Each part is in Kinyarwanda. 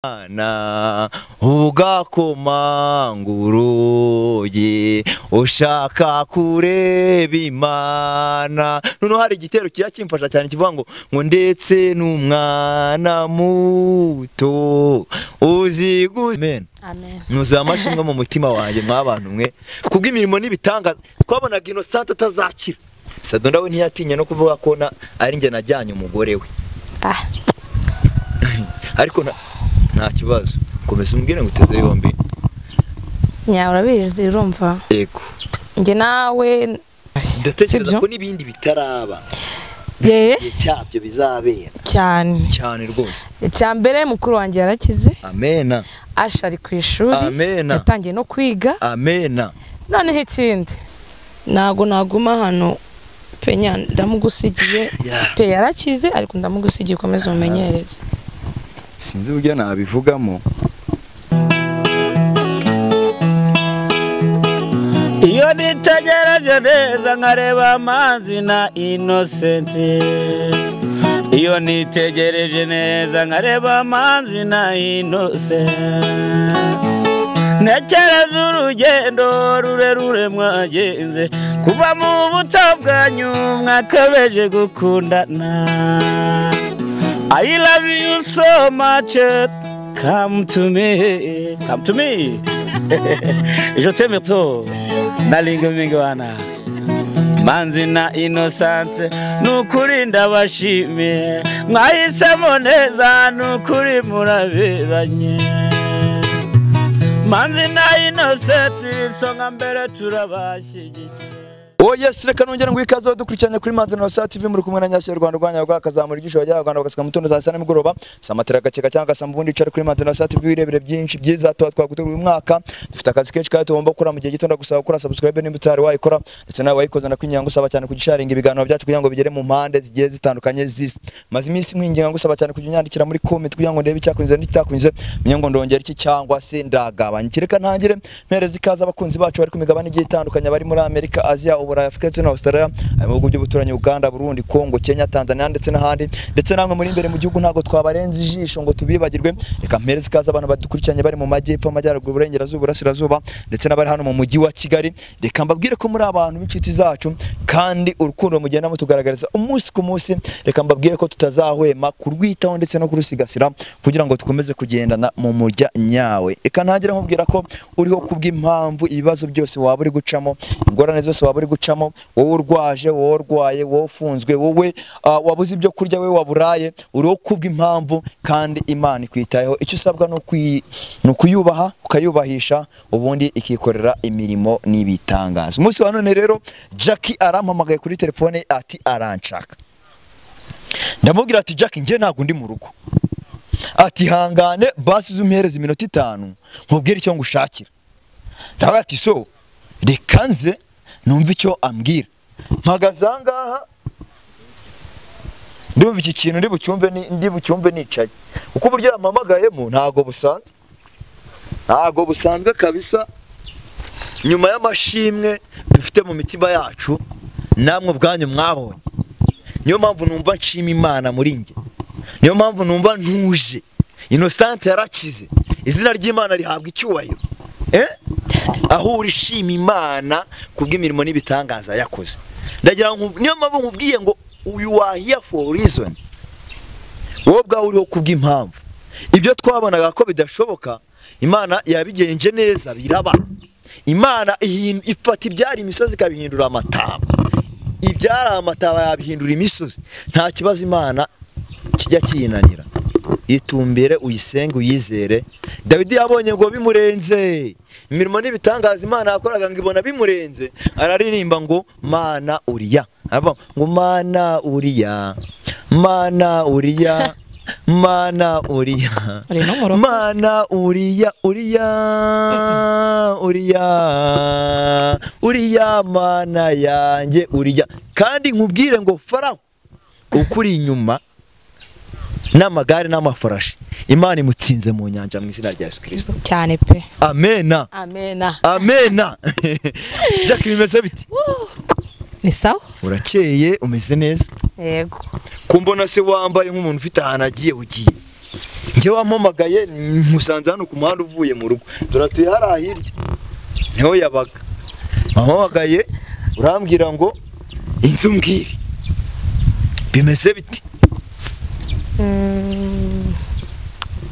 Na ugakomanga urugi ushaka kureba Imana. Noneho hari igitero kijya kimfasha cyane kivuga ngo ndetse n'umwana muto uzi. Amen. Amen. Nuzuye amashimwe mu mutima wanjye mwabantu mwe kubw'imirimo n'ibitangaza twabonaga Innocent atazakira. Sadonda we ntiyatinye no kuvuga ko na ari njye najyanye umugore we. Ah. Ariko nta kibazo, komeza umbwire ngo uteze yombi. Nya urabizi urumva. Yego. Nge nawe ndatekereza ko nibindi bitaraba. Ye cyabyo bizabera. Cyane. Cyane rwose. Icyambere mukuru wanjye yarakize. Amena. Asha ari ku ishuri. Amena. Yatangiye no kwiga. Amena. Noneho ikindi nago naguma hano penya ndamugusigiye. Pe yarakize ariko ndamugusigiye komeza umenyereze. Sinzi uburyo nabivugamo. Iyo nitegereje neza nkareba amazi na Innocent. Iyo nitegereje neza nkareba amazi na Innocent. Ntekereza urugendo rurerure mwagenze kuva mu buto bwanyu mwakabeje gukundana. I love you so much, come to me, come to me. Je t'aime trop, nalinga mingwana. Manzi na Innocent, nukuri ndabashimiye, mwahisemo neza nukuri muraberanye. Manzi na Innocent, isonga mbere turabashyigikiye. Oh yes, reka nongera ngo ikaze dukurikiranye kuri Manzi na TV muri kumwe na Nyashya Rwanda rwanya rwakazamura igisho bajya Rwanda bagasika mutondo za sana nimugoroba samatera gakeka cyangwa sambundi icara kuri Manzi na TV wirebere byinshi byiza tuba twagutegura uyu mwaka. Dufite akazi kenshi kandi tugomba gukora mu gihe gito, ndagusaba gukora subscribe nimba utari wayikora, ndetse nawe wayikoze ndakwinginga ngusaba cyane kugisharinga ibiganiro byacu kugira ngo bigere mu mpande zigiye zitandukanye z'isi. Maze iminsi mwinginga ngusaba cyane kujya unyandikira muri comment kugira ngo ndebe icyakunze n'ikitakunze, menye ngo ndongera iki cyangwa se ndagabanya. Reka ntangire mpereza ikaze abakunzi bacu bari ku migabane igiye itandukanye, bari muri Amerika, Asia, Uburayi, Afrika ndetse na Australia, mu bihugu by'ubuturanyi Uganda, Burundi, Congo, Kenya, Tanzania ndetse n'ahandi, ndetse namwe muri imbere mu gihugu ntago twabarenze ijisho ngo tubibagirwe. Reka mpereze ikaze abantu badukurikiranye bari mu majyepfo, amajyaruguru, uburengerazuba, uburasirazuba ndetse n'abari hano mu mujyi wa Kigali. Reka mbabwire ko muri abantu b'inshuti zacu kandi urukundo mugenda mutugaragariza umunsi ku munsi. Reka mbabwire ko tutazahwema kurwitaho ndetse no kurusigasira kugira ngo dukomeze kugendana mu mujya nyawe. Reka ntangira nkubwira ko uriho kubw'impamvu ibibazo byose waba uri gucamo, ingorane zose waba uri gucamo, wowe urwaje, wowe urwaye, wowe ufunzwe, wowe wabuze ibyo kurya, wowe waburaye, uriho kubw'impamvu kandi Imana ikwitayeho. Icyo usabwa no kuyubaha ukayubahisha, ubundi ikikorera imirimo n'ibitangaza. Umunsi wa none rero Jackie arampamagaye kuri telefone ati aranshaka. Ndamubwira ati Jackie nge ntago ndi mu rugo. Ati hangane basi uzumpereza iminota 5 nkubwire icyo ngushakira. Ndavuga ati so reka nze numva icyo ambwira. Mpagaze ngaha ndumva iki kintu ndi bucyumve nicaye. Uko uburyo yampamagayemo ntago busanzwe. Ntago busanzwe kabisa. Nyuma y'amashimwe dufite mu mitima yacu namwe ubwanyu mwabonye. Niyo mpamvu numva nshima Imana muri nge. Niyo mpamvu numva ntuje. Innocent yarakize. Izina ry'Imana rihabwa icyubahiro. Aho urishima Imana kubw'imirimo n'ibitangaza yakoze. Ndagira ngo niyo mpamvu nkubwiye ngo you are here for reason. Wowe ubwawe uriho kubw'impamvu. Ibyo twabonaga ko bidashoboka, Imana yabigenje neza biraba. Imana ifata ibyari imisozi ikabihindura amataba. Ibyari amataba yabihindura imisozi. Nta kibazo Imana kijya kiyinanira. Itumbere uyisenge uyizere. Dawidi yabonye ngo bimurenze. Imirimo n'ibitangaza Imana yakoraga ngo ibona bimurenze, araririmba ngo Mana uriya. Aravuga ngo Mana uriya, Mana uriya, Mana uriya, Mana uriya, uriya, uriya, uriya Mana yanjye uriya. Kandi nkubwire ngo Farawo ukuri inyuma n'amagare n'amafarashi, Imana imutsinze mu nyanja mu izina rya Yesu Kristo. Cyane pe. Amena. Amena. Amena. Jackie bimeze biti? Ni sawa? Urakeye umeze neza? Yego. Kumbona se wambaye nk'umuntu ufite ahantu agiye ugiye. Njye wampamagaye musanze hano ku muhanda uvuye mu rugo, turatuye hariya hirya niho yabaga. Wampamagaye urambwira ngo inzu mbwire bimeze biti.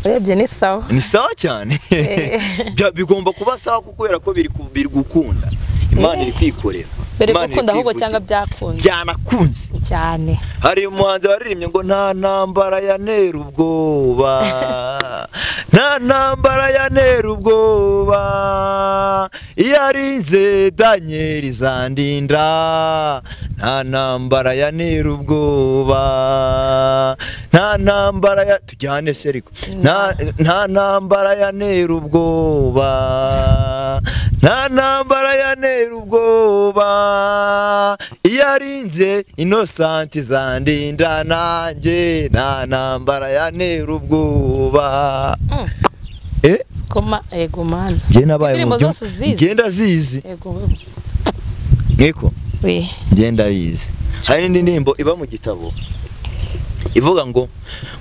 Urebye ni sawa. Ni sawa cyane. Bigomba kuba sawa kubera ko biri gukunda. Imana iri kwikorera. Biri gukunda ahubwo cyangwa byakunze. Byanakunze cyane. Hari umuhanzi waririmbye ngo nta ntambara yantera ubwoba. Nta ntambara yantera ubwoba. Iyo arinze Daniel izandinda. Nta ntambara yantera ubwoba. Nta ntambara ya tujyane seriko. Nta ntambara yantera ubwoba. Nta ntambara yantera ubwoba. Iyo arinze Innocent izandinda nanjye. Nta ntambara yantera ubwoba. Koma ego mana. Njye nabaye mu byo ngenda zizi. Ego. Niko. Oui. Ngenda bizi. Hari n'indi ndirimbo iba mu gitabo ivuga ngo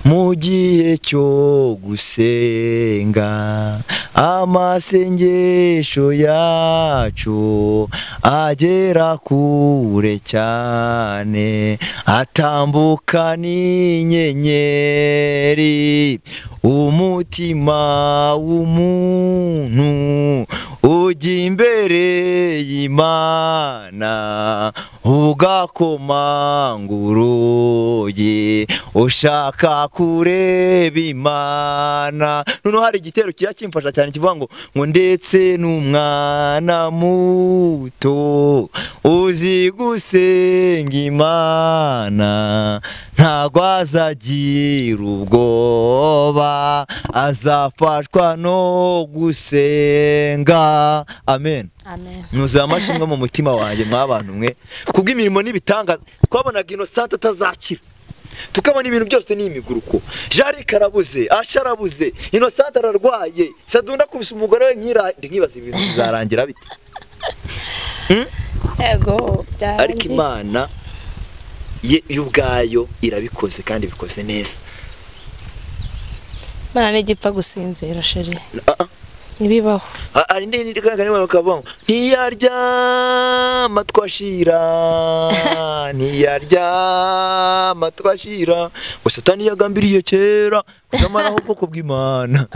mu gihe cyo gusenga amasengesho yacu agera kure cyane, atambuka n'inyenyeri, umutima w'umuntu ujya imbere y'Imana ugakomanga urugi ushaka kureba Imana. Noneho hari igitero kijya kimfasha cyane kivuga ngo ndetse n'umwana muto uzi gusenga Imana ntago azagira ubwoba, azafashwa no gusenga. Amen. Amen. Nuzuye amashimwe mu mutima wanjye mwabantu mwe kubw'imirimo n'ibitanga. Twabonaga Innocent atazakira, tukabona ibintu byose ni imiguruko. Jari karabuze, Asha arabuze, Innocent ararwaye, Sadunda kubisa umugore we nkira nkibaza ibintu bizarangira bite. Ego byarangiye. Ariko Imana ye ubwayo irabikoze kandi bikoze neza. Imana ntigipfa gusinzira chérie. Nibibaho. Ari ndi kandi bakavuga ntiyaryama twashira, ntiyaryama twashira, ngo Satani yagambiriye kera kuzamaraho ubwoko bw'Imana.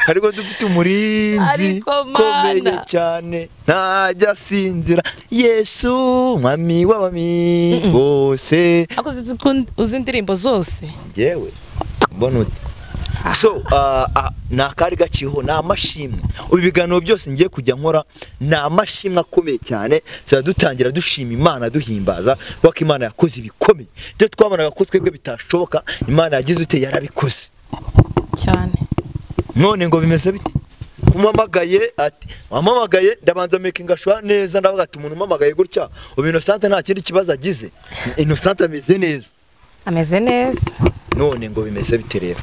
Ariko dufite umurinzi komeye cyane ntajya asinzira, Yesu mwami w'abami bose. Ako uzi indirimbo zose? Njyewe mbona ute? So nakari gaciho na amashimwe. Ibiganiro byose ngiye kujya nkora na amashimwe akomeye cyane. Dutangira dushima Imana duhimbaza kuko Imana yakoze ibikomeye. Ibyo twabonaga ko twebwe bitashoboka Imana yagize ute yarabikoze cyane. None ngo bimeze bite? Kumamagaye ati wamamagaye ndabanza making sure neza, ndavuga ati umuntu umamagaye gutya ubu Innocent nta kindi kibazo agize. Innocent ameze neza. Ameze neza. None ngo bimeze bite rero?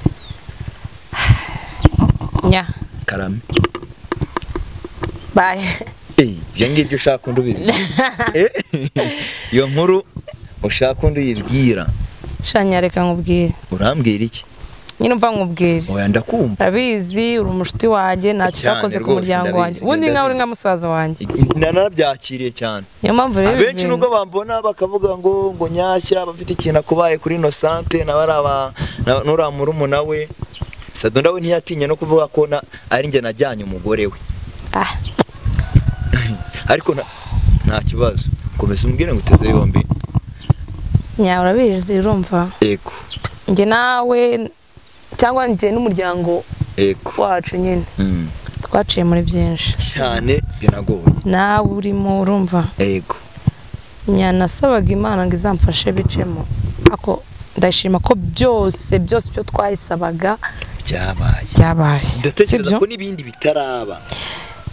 Nya. Karame. Bye. Ibyo ngibyo ushaka undi ubibwira. Iyo nkuru ushaka undi uyibwira. Shanya reka nkubwire. Urambwira iki? Nyine umva nkubwire. Oya ndakumva. Ndabizi uri umushuti wanjye ntacyo utakoze ku muryango wanjye. Ubundi nkawe uri nka musaza wanjye. Nanabyakiriye cyane. Niyo mpamvu rero abenshi nubwo bambona bakavuga ngo Nyashya bafite ikintu akubaye kuri Innocent na nura murumuna we. Sadunda we ntiyatinye no kuvuga ko ari njye najyanye umugore we. Ariko nta kibazo. Komeza umbwire ngo uteze yombi. Nya urabizi urumva. Yego. Njye nawe cyangwa njye n'umuryango yego wacu nyine. Twaciye muri byinshi. Cyane binagoye. Nawe urimo urumva. Yego. Nya nasabaga Imana ngo izamfashe bicemo. Ako ndashima ko byose byose byo twayisabaga byabaye. Byabaye. Ndatekereza ko nibindi bitaraba.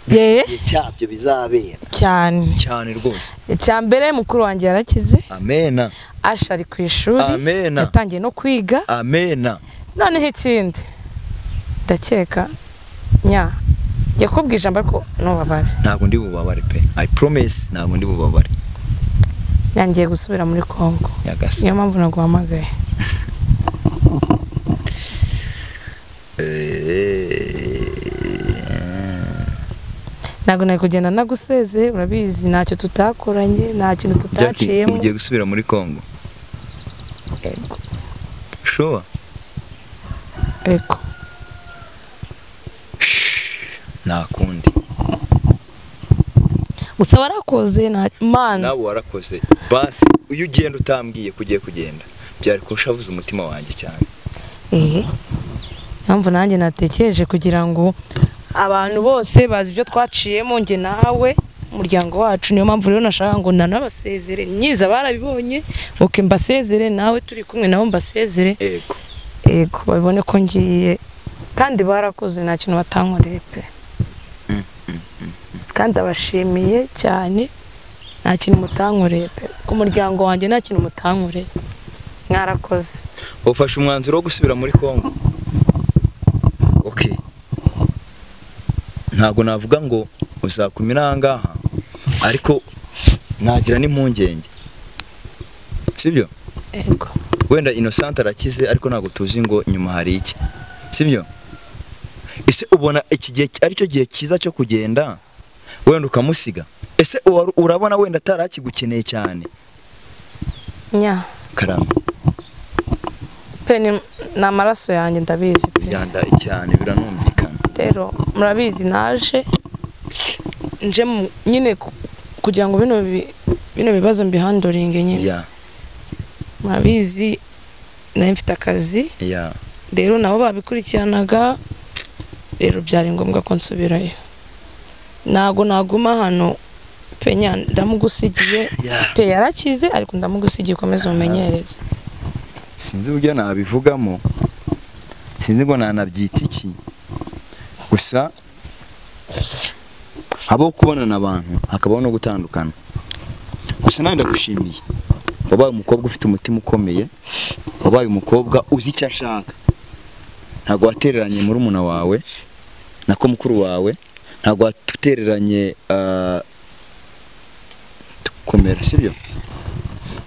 Yeye cyabyo bizabera. Cyane. Cyane rwose. Icyambere mukuru wanjye yarakize. Amena. Asha ari ku ishuri. Amena. Yatangiye no kwiga. Amena. Noneho ikindi ndakeka nya yakubwije ijambo ariko ntubabare. Ntabwo ndi bubabare pe. I promise ntabwo ndi bubabare. Nangiye gusubira muri Kongo. Nyagasani. Niyo mpamvu naguhamagaye. Ntabwo nari kugenda naguseze, urabizi ntacyo tutakoranye, nta kintu tutaciyemo. Ugiye gusubira muri Kongo? Yego. Sure. Yego. Nta kundi. Gusa warakoze na Imana. Nawe warakoze. Basi uyu ugenda utambwiye kugiye kugenda byari kushavuza umutima wanjye cyane. Mpamvu nanjye natekereje kugira ngo abantu bose bazi ibyo twaciyemo nge nawe umuryango wacu, niyo mpamvu rero nashaka ngo nanabasezere nyiza barabibonye, oke mbasezere nawe turi kumwe nabo mbasezere. Yego. Yego babibone ko ngiye kandi barakoze nta kintu batankoreye pe. Kandi abashimiye cyane nta kintu mutankoreye pe. Ku muryango wanjye nta kintu mutankoreye. Mwarakoze. Ufashe umwanzuro wo gusubira muri Kongo? Okay. Ntago navuga ngo uzakumira ahangaha ariko nagira n'impungenge. Sibyo? Yego. Wenda Innocent arakize ariko ntago tuzi ngo nyuma hari iki. Sibyo? Ese ubona iki gihe aricyo gihe cyiza cyo kugenda wenda ukamusiga? Ese urabona wenda atarakigukeneye cyane? Nya. Karama. Pe ni amaraso yanjye ndabizi pe. Yanda cyane biranumvikana. Rero murabizi naje nje nyine kugira ngo bino bibazo mbihandoringe nyine. Yeah. Murabizi nari mfite akazi. Yeah. Rero nabo babikurikiranaga, rero byari ngombwa ko nsubirayo. Ntago naguma hano pe, ndamugusigiye pe, yarakize ariko ndamugusigiye ukomeze umumenyereze. Sinzi uburyo nabivugamo, sinzi ngo nanabyita iki, gusa abo kubonana abantu hakabaho no gutandukana. Gusa nawe ndagushimiye, wabaye umukobwa ufite umutima ukomeye, wabaye umukobwa uzi icyo ashaka. Ntago watereranye murumuna wawe nako mukuru wawe, ntago watereranye komera, sibyo?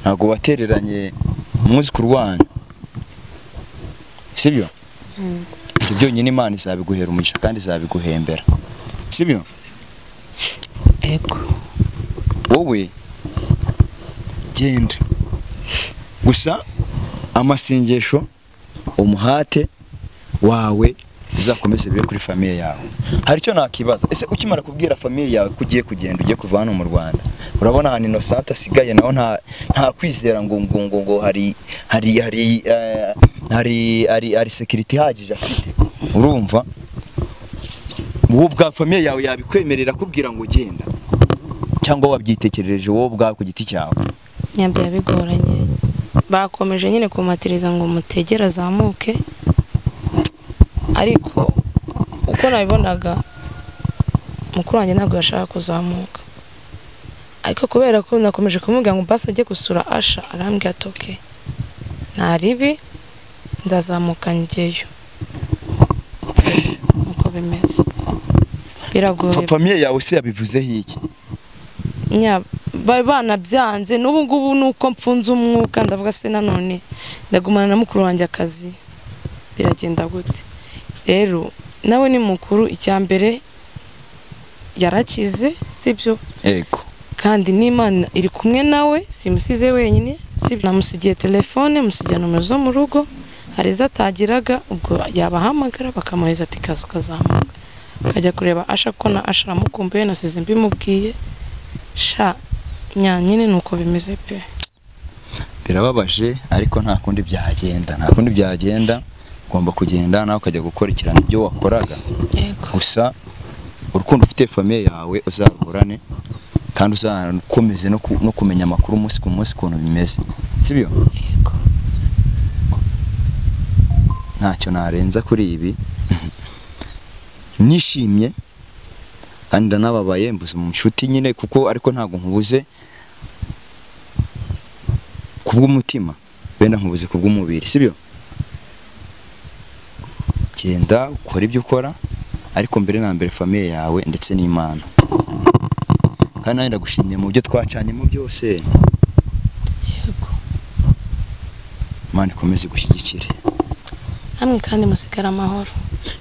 Ntago watereranye umwuzukuru wanyu, sibyo? Ibyo byonyine Imana izabiguhera umugisha kandi izabiguhembera, sibyo? Ego. Wowe genda gusa amasengesho umuhate wawe uzakomeze bibe kuri famille yawe. Hari icyo nakibaza, ese ukimara kubwira famille yawe kugiye kugenda ugiye kuva hano mu Rwanda, urabona hano Innocent asigaye naho nta kwizera ngo ngo ngo ngo hari hari hari hari hari hari security ihagije afite. Urumva wowe ubwa famille yawe yabikwemerera kubwira ngo genda, cyangwa wabyitekerereje wowe ubwa ku giti cyawe? Nyabya bigoranye, bakomeje nyine kumatiriza ngo mutegera azamuke, ariko uko nabibonaga mukuru wanjye ntabwo yashaka kuzamuka, ariko kubera ko nakomeje kumubwira ngo basi ajye gusura Asha, arambwira ati okay nta ribi nzazamuka njyeyo. Uko bimeze biragoye. Famille yawe se yabivuzeho iki? Nya bari banabyanze n'ubu ngubu nuko mfunze umwuka ndavuga se nanone ndagumana na mukuru wanjye akazi biragenda gute? Rero nawe ni mukuru, icyambere yarakize, sibyo? Yego. Kandi n'Imana iri kumwe nawe, simusize wenyine, sibyo? Namusigiye telefone, musigiye nomero zo mu rugo, hari zatagiraga ubwo yabahamagara bakamuheza ati kaza kazamuka kajya kureba Asha ko na Asha aramukumbuye, nasize mbimubwiye. Sha nyine nuko bimeze pe. Birababaje ariko nta kundi byagenda, nta kundi byagenda, ugomba kugenda nawe ukajya gukurikirana ibyo wakoraga. Yego. Gusa urukundo ufite famille yawe uzaruhorane kandi uzakomeze no kumenya amakuru umunsi ku munsi ukuntu bimeze, sibyo? Yego. Ntacyo narenza kuri ibi. Nishimye kandi ndanababaye, mbuze mu nshuti nyine kuko ariko ntago nkubuze kubw'umutima, wenda nkubuze kubw'umubiri, sibyo? Genda ukora ibyo ukora ariko mbere na mbere famille yawe ndetse n'Imana. Kandi nawe ndagushimiye mu byo twacanyemo byose. Yego. Imana ikomeze gushyigikire. Namwe kandi musigara amahoro.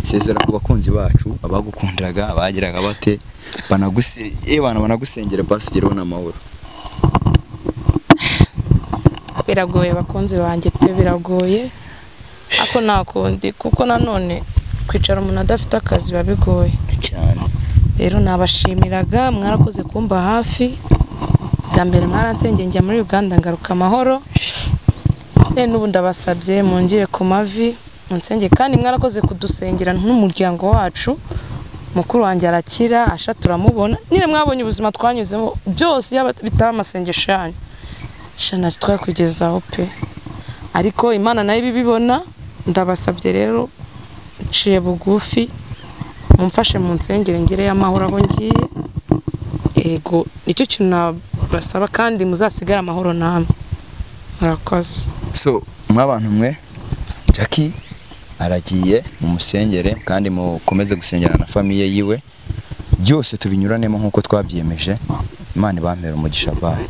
Sezera ku bakunzi bacu, abagukundaga, abagiraga bate, banagusengera basi ugereho n'amahoro. Biragoye bakunzi banjye pe, biragoye ako nakundi, kuko nanone kwicara umuntu adafite akazi biba bigoye cyane. Rero nabashimiraga, mwarakoze kumba hafi. Bwa mbere mwaransengeye njya muri Uganda ngaruka amahoro. Rero n'ubu ndabasabye mungire ku mavi munsenge, kandi mwarakoze kudusengera nk'umuryango wacu. Mukuru wanjye arakira, Asha turamubona nyine, mwabonye ubuzima twanyuzemo byose, yaba bitaba amasengesho yanyu shana twakugezaho pe. Ariko Imana nayo ibibibona. Ndabasabye rero nciye bugufi, mumfashe munsengere ngereyo amahoro aho ngiye. Ego nicyo kintu nabasaba, kandi muzasigare amahoro namwe. Murakoze. So mwabantu mwe, Jackie aragiye, mumusengere kandi mukomeze gusengera na famiye yiwe, byose tubinyuranemo nkuko twabyiyemeje. Imana ibampere umugisha. Bye.